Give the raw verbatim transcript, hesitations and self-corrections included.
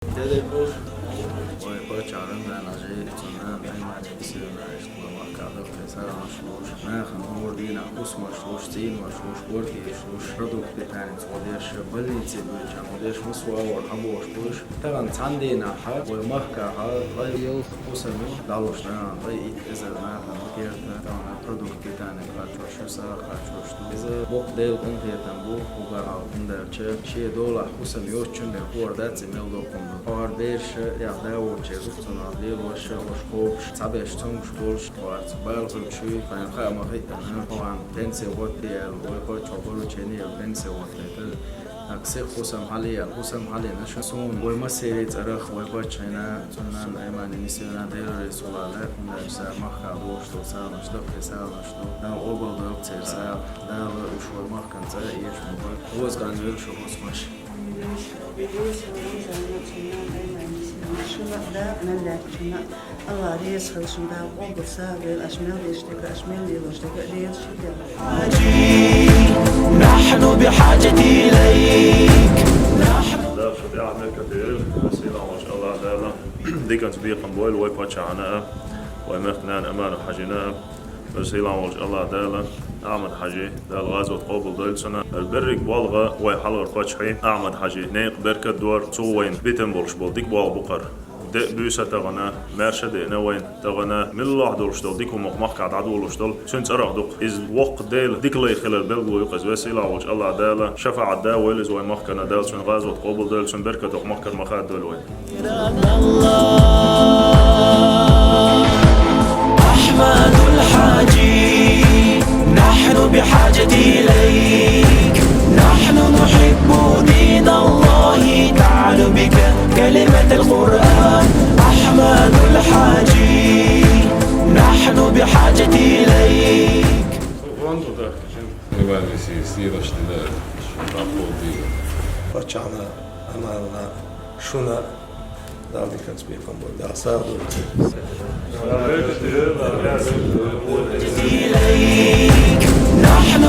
Де де кхош? Вай паччахьа Рамзан-Хьажи, цун нана Аймани, бисерна иштта вай махкахь даха кхин сагӀанаш луш, нахана хӀора дийнахь хӀусамаш луш, цӀийнаш луш, гортеш луш, продукт питания цо деш, больнице дуьйцучарна деш, массо а агӀор хьабохуш бу уьш. Тахана цхьана дийнахь вай махкахь ткъе ялх хӀусам ю дӀалуш, нахана ткъе итт эзар нахана керта, тахана продукт питания кхачош ю, сагӀа кхачош ду. Иза боккха Делан къинхетам бу, уггар хьалха, хӀунда аьлча шен долахь хӀусам йоцучун бен хӀора дац и мел доккха хӀума ду. Хьо хӀара бераш, тӀехь да воцучеран дукха цунах лелош, уьш кхобуш, цхьаберш цомгуш болуш, хьо хӀара цу бала хуьлуш вуй, тхайна хаа ма-хиъна, хьо хӀара пенсия хӀотта аьлла, вай паччахьо поручени елла пенсия хӀоттайтар. ТӀаккха сиха хӀусам хьале аьлла, хӀусам хьалеана шу суна, вай массеран цӀарах, вай паччахьна, цуьнан нана Аймани, нисвина, Дела реза хуьлда, хӀунда аьлча цара махкахь дохуш долу сагӀанаш, даха кхин сагӀанаш ду. Дала къобалдойла церан сагӀа, Дала уьш вай махкана цӀа а эшам бу. Оза ган йойла шу хӀусамаш. Шуна а, да, мел лаьттачунна а АллахӀ реза хуьлда шуна, Дала къобал сагӀа дойла, аша мел деш дерг а, аша мел лелош дерг а Дела шен делла. نحن بحاجة إليك. Дала шу тӀехь беркате йойла, сийлахь волчу АллахӀ Дала диканца бекхам бойла вай паччахьна а, вай мехкан нана Амана-Хьажина а. Вай сийлахь волчу АллахӀ Дала Ахьмад-Хьажи, Дала гӀазот къобалдойла цуьнан. ХӀара берриг болх вай хьалхара паччахьан Ахьмад-Хьажин некъа беркат дора, цо вайна битина болуш болу дика болх бу-кх хӀара. Де а буьйса тахана, маьрша а деана вайна тахана, муьлхха долуш долу дика хӀума махкахь дӀадолуш долу, цуьнан цӀарах ду-кх. Иза воккха Делан дика лай хилар билгало ю-кх иза. Вай сийлахь волчу АллахӀ Дала шафаӀат да войла иза вай махкана, Дала цуьнан гӀазот къобалдойла, цуьнан беркатах махкара ма хададойла вай. أحمد الحاجي، نحن بحاجة إليك. نحن نحب دين الله، تعلو بك كلمة القرآن. أحمد الحاجي، نحن بحاجة إليك. Вон туда. Иван Васильевич, сийлаш дина, шуна тӀаккха дина. Паччахьна, Аманна, шуна Дала диканца бекхам бойла, Дала сагӀа дойла. إليك. نحن